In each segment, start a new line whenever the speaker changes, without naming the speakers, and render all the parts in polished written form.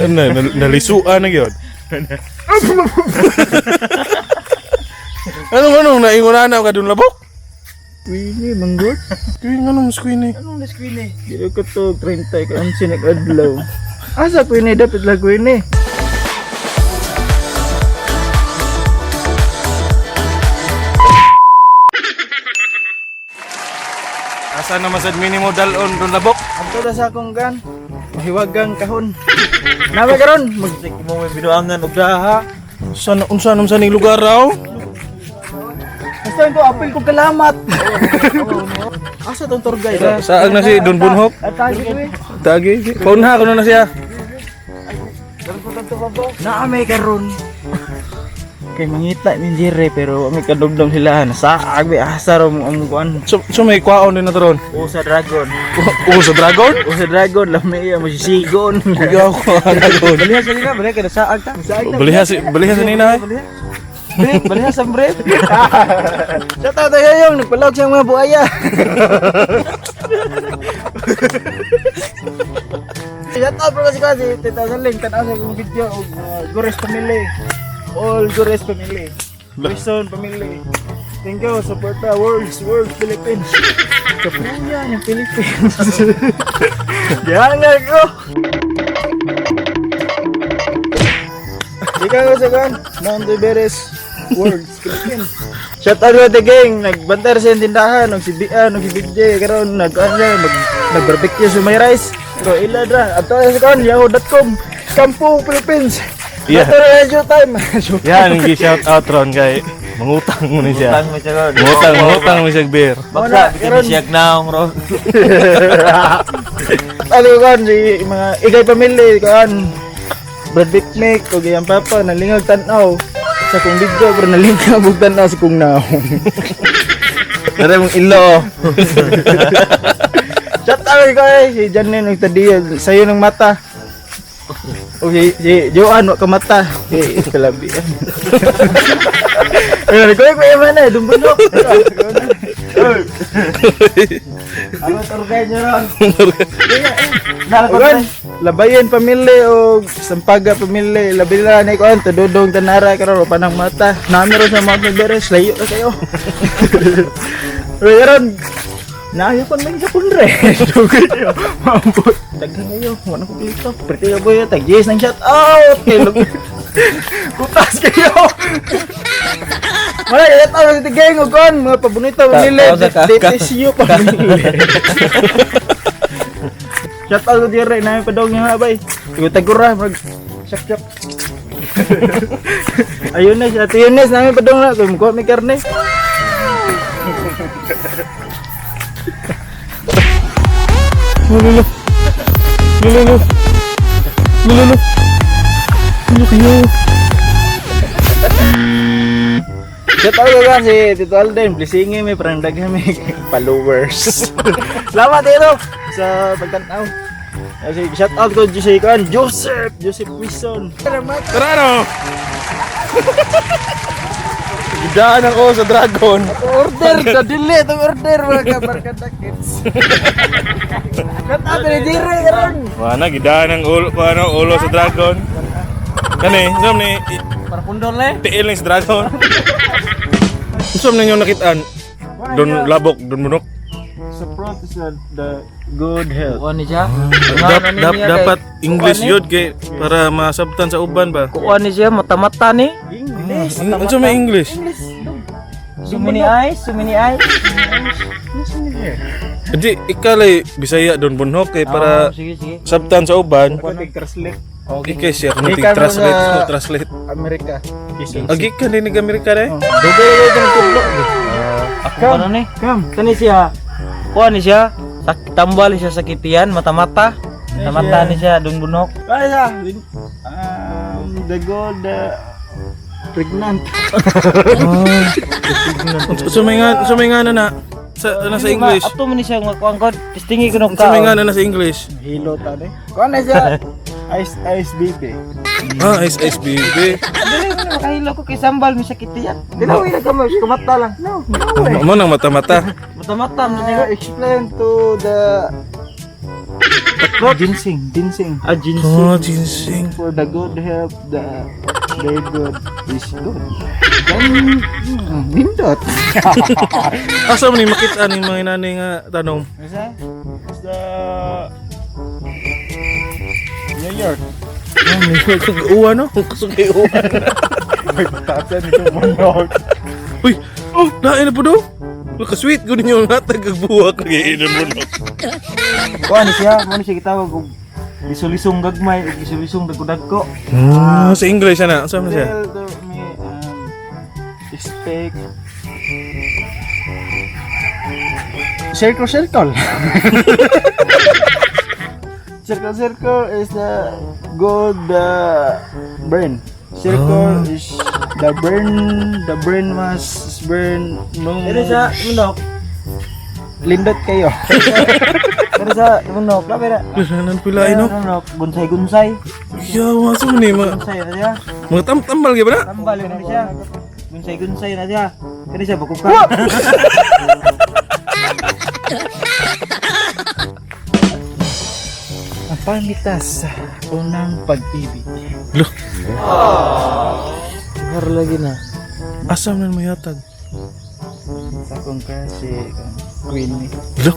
Ano, nalisuan na gyud. Ano anong naingon na ka dun labok?
Queenie, manggot.
Kaya nga nung screen eh.
Anong na Queenie? Dili ko to 30 ka ang sinag-adlaw. Asa Queenie dapat lang Queenie.
Asa naman sad minimo dalon dun labok?
Adto na sa akong gan. Mahiwagang kahon. Nami karon mag
Mo may binuangan og daha.
Sana unsa naman sa ning lugar raw?
Basta ko apil ko kalamat. Asa tong tour guide?
Saag na si Don Bunhok?
Atagi ko eh.
Tagi. Paunha kuno na siya.
Naa may karon. Kay mangita min dire pero may kadugdong sila nasaag may asa ra mo ang kuan.
So may kwaon din na taron.
O sa dragon.
O sa dragon?
O sa dragon lami iya mo sisigon.
Kuya ko dragon.
Baliha sa nila, baliha kay nasaag ta. Nasaag ta.
Baliha si nina. Eh.
Baliha. Bre, baliha sa bre. Shout out tayo yung nagpalawag siyang mga buaya. Shout out bro kasi kasi Tita Saling, tanaw sa akong video og Gores family. All Gores family. Wilson family. Thank you, support the world Philippines. Kapuya ng Philippines. Diyan ko. Ikaw ko sa kan, Mount Everest World Philippines. Shout out to the gang, nagbantar sa tindahan, og si Bian, og si Big J, karon nag ano siya, mag nag-barbecue sa may rice. Pero ila dra, ato sa kan yahoo.com, Kampo Philippines.
Yeah.
Ato na showtime.
Yan ang shout out ron kay mangutang mo ni siya.
Utang mo siya ron.
Mangutang mo siya beer.
Baksa bitin siya naong ron.
Ano kan si mga ikay pamilya kan Brad Big Mac og iyang papa nalingag tan-aw sa kong video pero nalingag og tan-aw sa kong naong.
Dere mong ilo.
Shout out ko eh, si Janine og Tadiya sayo ng mata. O si Joan wa ka mata. Si kalabi. Ay, ko ko man eh dumbuno. Ano tour guide niyo ron? Ugan, labayan pamilya o Sampaga pamilya, labi na ni kuan tududong tanara karon panang mata. Nami ron sa Mount Everest, layo na kayo. Pero karon naayo kon man sa kunre. Dugay kayo. Maambot. Daghan kayo, wala ko dito. Priti ka boy, tag yes nang shout out. Kay Kutas kayo. Wala, shout out sa gang og kon, mga pabunita pamilya, DTCU pamilya. Shout out to dire namin padong nga bay. Igo tagura mag shak shak. Ayun na, Ate Eunice namin padong na kay mukuha may karne.
Lulu. Lulu. Lulu. Ano kayo?
Shout out ko si Tito Alden, blessingin may parang daghan may followers. Salamat Tito sa pagtan-aw. Kasi shout out ko si kan Joseph, Joseph Wilson.
Tara no. Gidaan ako sa dragon.
Order sa dili itong order mga kabarkada kids. Shout out ni Dire karon.
Wala gidaan ang ulo ko ano, ulo sa dragon. Kani, sum ni
Para pundol eh.
tiil ni sa dragon. Sum ninyo nakitaan? Don labok, don munok.
Support is the good health.
Kuan ni siya.
Dapat English yun kay para masabtan sa uban ba.
Kuan ni siya mata-mata ni.
English.
Unsa may English?
So many eyes, so many eyes.
Di ikalay Bisaya don bunhok kay para
Sige sige.
sabtan sa uban.
Pag translate
Ikay siya kung
Ikaw
translate,
sa-
translate.
Amerika.
Agi ka din ng Amerika eh.
Dugay dugay itong tudlo.
Ako ano ni?
Come.
Kani siya. Kuan ni siya. Sak tambal siya sa kitian, mata-mata. Mata-mata ni siya dung bunok.
Ay, sa. The gold pregnant.
Unsa may nga na sa na sa English.
Ato man ni siya makuan ko. Testingi ko nung
Unsa may
ka.
nga na sa English.
Hilo ta ni. Kuan na siya. Ice ice baby.
Ah, ice ice baby.
Dili mo na makahilo ko kay sambal mi sa kitian. Dili mo na kamo kumata lang.
No.
Mo nang mata-mata.
Mata-mata man siya.
Explain to the Ginseng, ginseng.
Ah, ginseng.
Oh, ginseng.
For the good health, the very good is good. Then, nindot.
Asa man ni makita ning mga inani nga tanom?
Asa? Sa New York.
Ah, may kag-uwan no? Kusog kay uwan.
May batata nito manok.
Uy, oh, lain na po do. Naka-sweet ko ninyo ang hatag kag buwak nagiinon mo no.
Kuan ni siya, mo ni siya gitawag og lisulisong gagmay ug lisulisong dagko-dagko.
Ah, sa English ana, asa man siya?
Tell to me expect circle circle. Circle circle is the good burn. Circle is the burn must burn no.
Pero sa manok,
Lindot kayo.
pero sa manok, labi na.
Nanan pila no.
Manok, gunsay-gunsay.
Ya, asa man ni mga
Gunsay na siya.
mga tambal gyud ba na?
Tambal na siya. Gunsay-gunsay na siya. Kani siya bakukan.
Ang pamitas sa unang pag-ibig.
Loh,
Har lagi na.
asa man mayatag?
Sa akong crush si Queen.
Loh.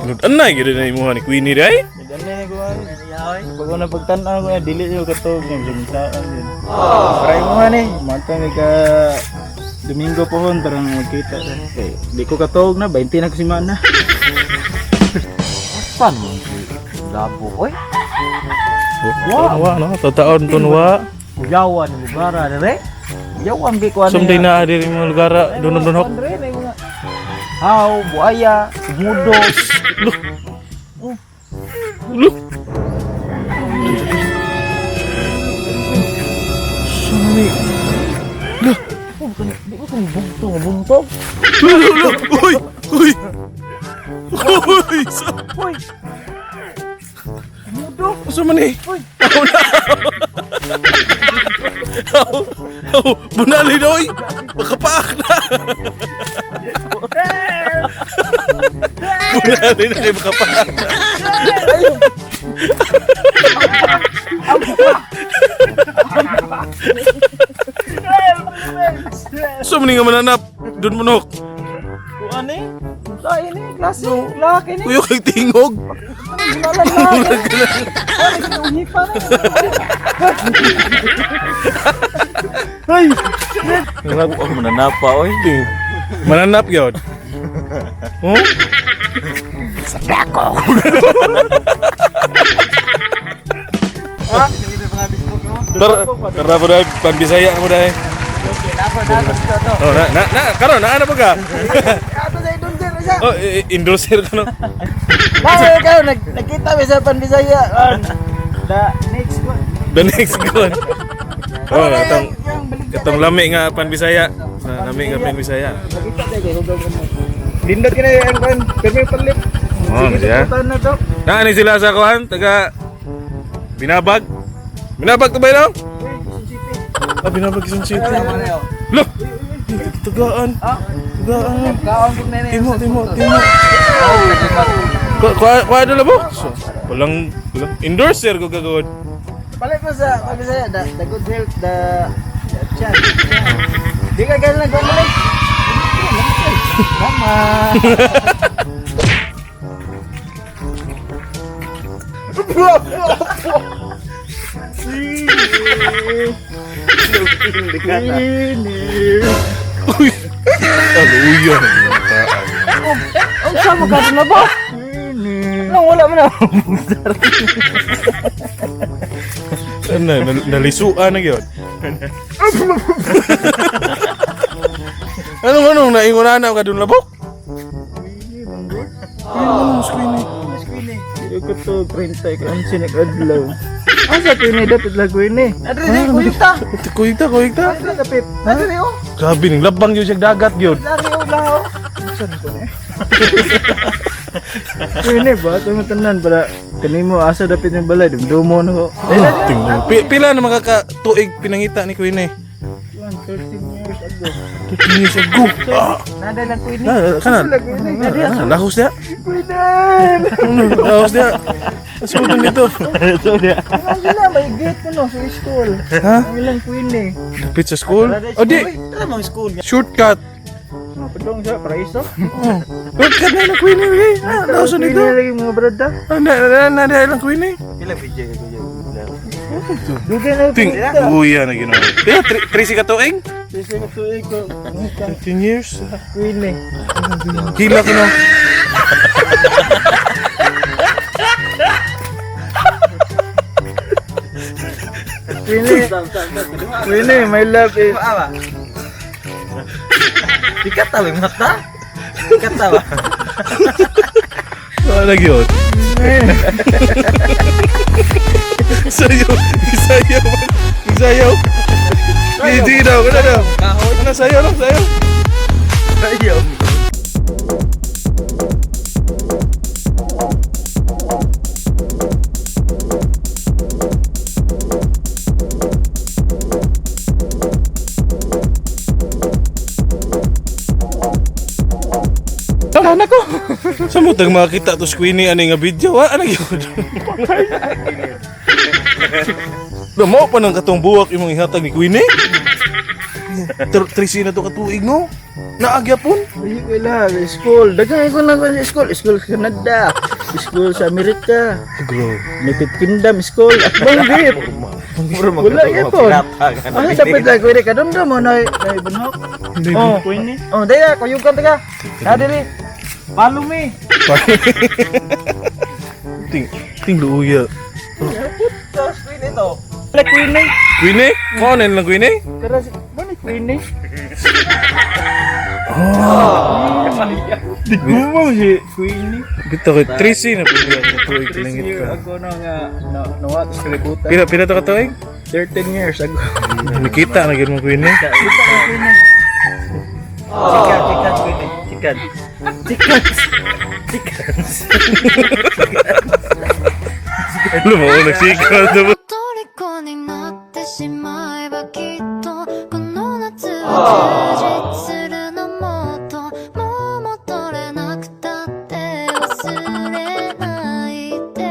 Lord, anay gyud na imuha ni Queenie day.
Nagano na ko ay. Pag una pagtan-aw ko na dili yo katog ng sumsaan yun. Try mo nga ni, mata may ka Domingo pohon parang magkita ta. Kay di ko katog na 20 na ko si mana.
Saan mo? Labo, oy.
Wa, wa no, tataon tunwa.
Uyawan ni Lugara, dire. Uyawan bi ko ano.
Sumday na diri mga lugar dunod dunok.
Haw, buaya, mudo.
Loh. Loh. Sumay. Loh.
Di ko kung bugto, bugto.
Loh, loh, loh. Uy, uy. Uy, sa.
Uy. Mudo.
Asa man eh?
Uy.
Ako na. Aw, aw, bunali na oy. Makapaak na. Bunali na kay makapaak na. So man nga mananap, doon manok.
Kuan eh. Tayo ni klase, laki ni.
Kuyo kay tingog.
Ginalan laki. Wala ka uhipa na.
Ay,
Nalago ako mananapa oy.
Mananap yun. Huh? Tara, tara po dahil, panbisaya mo dahil. Oh, na, na, na, karon, na, ano pa ka?
ato sa idol sir isa.
Oh, endorser ka no?
Bakit kayo nag nagkita mi sa Panbisaya on the next one.
The next one. Oh, atong,
Yung baligya.
atong lami nga panbisaya. Na, lami nga panbisaya.
Nagkita tayo kay hugaw mo. Lindot kina ang kuan, pero may palit.
Oh,
Sige,
siya.
tututan na to.
Na, ano sila sa kuhan? Taga Binabag? Binabag to ba yun? Ah, Binabag Quezon City. Loh! Tagaan. Tagaan. Timo, timo, timo. Kuha, kuha na ba? Walang, walang endorser ko gagawin.
Balik mo sa Panbisaya, the good health, the chat. Di ka ganun lang balik. Tama.
Uy! Aluya.
Ang sama ka na ba? Nang wala man na.
Ano, nalisuan na yun. Ano ano, naingon na ka dun labok? Ano, screen eh.
Di ko to 30 ka ang sinikadlaw. Asa ko ni dapat laguin eh.
Adre di kuyta.
Kuyta, kuyta.
Asa kapit?
Adre oh.
Grabe, ning labang yun siya dagat yun.
Lari oh laho.
Queenie ba? Tumatanan para kanimo asa dapit ng balay dumdumo na ko.
Tingnan. Pila na makakatuig pinangita ni Queen eh.
13 years ago. ago.
13 years ago. Ah,
Nada lang Queenie.
na, kana.
Queenie.
Ah, lahos niya.
Queenie!
Lahos niya. Asudan dito.
So dia.
Ano sila, may gate no sa school.
Ha?
Ang ilang Queenie.
Dapit sa school? O di,
Tara mga school.
shortcut.
Ah, padong sa paraiso.
Oh. Shortcut na lang Queenie. Eh. Ah, lahos
Queenie
dito.
lagi mga brada.
Ah, na, na, na, na, lang Queenie.
Pila video ko kuya.
Dugay na
Ting, uya na ginawa. Kaya, 13 ka tuig?
Kasi tuig ko.
13 years.
Queenie.
Hila ko na.
Queenie. Queenie, my love is
Awa. Sikat ta ba mata? Sikat ta ba?
Wala yun. Sayaw. Sayaw. Sayaw. Hindi daw. Wala daw. Ano, sayaw lang, sayaw.
Sayo.
Tama ko. Sa mo tag makita to Queenie ani nga video, wa ano gyud. Damo pa nang katong buwak imong ihatag ni Queenie. Trisi na to katuig no. Naagyapon.
Ay, ko lang, school. Dagay ko lang sa school. School sa Canada. School sa Amerika.
Grabe.
United Kingdom school. At banggit. Wala gyapon. Ano dapat lang Queenie kadumdum mo na na ibunhok.
Oh.
Queenie.
Oh, daya kuyugan taga. Na dili. Follow me.
Ting ting luya.
Tapos Queenie to.
Wala Queenie.
Queenie? Mao na lang Queenie?
Tara si Bani Queenie. Di ko si Queenie.
Bitaw kay 13 na pud ka tuig
13
langit
years
ka.
ago na nga na nawa sa kalibutan.
Pila pila to ka tuig?
13 years ago.
Nakita na gyud mo Queenie.
Kita ko Queenie.
Sikat, sikat Queenie. Sikat. Sikat. Sikat.
Lumo nagsikat na ba?
虜になってしまえばきっとこの夏は充実するのもっともう戻れなくたって忘れないで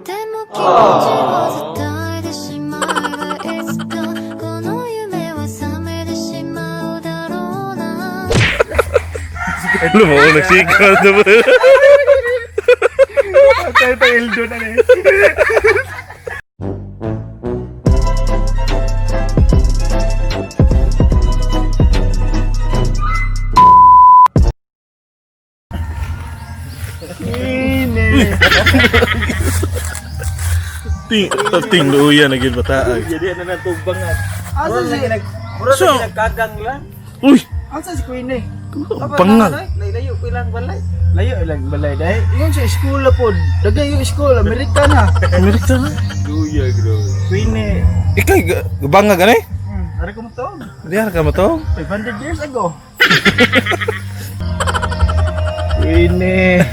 でも気持ちを伝えてしまえばいつかこの夢は覚めてしまうだろうな
Lumo nagsikat na ba?
Tayo pa Eldon ano eh. Queenie.
Ting ting luya na gyud bataag.
Jadi ano na tubangan.
Asa si
Mura
So-
na nagkagang lang.
Uy,
Asa si Queenie?
pangag.
Layo ko lang balay.
Layo ilang balay dahil. Ingon sa school na pod. Dagay yung school Amerika na.
Amerika na.
Luya bro.
Queenie.
Ikay gabangag ani?
Ari ko mo to.
Diyan ka mo to?
500 years ago. Queenie.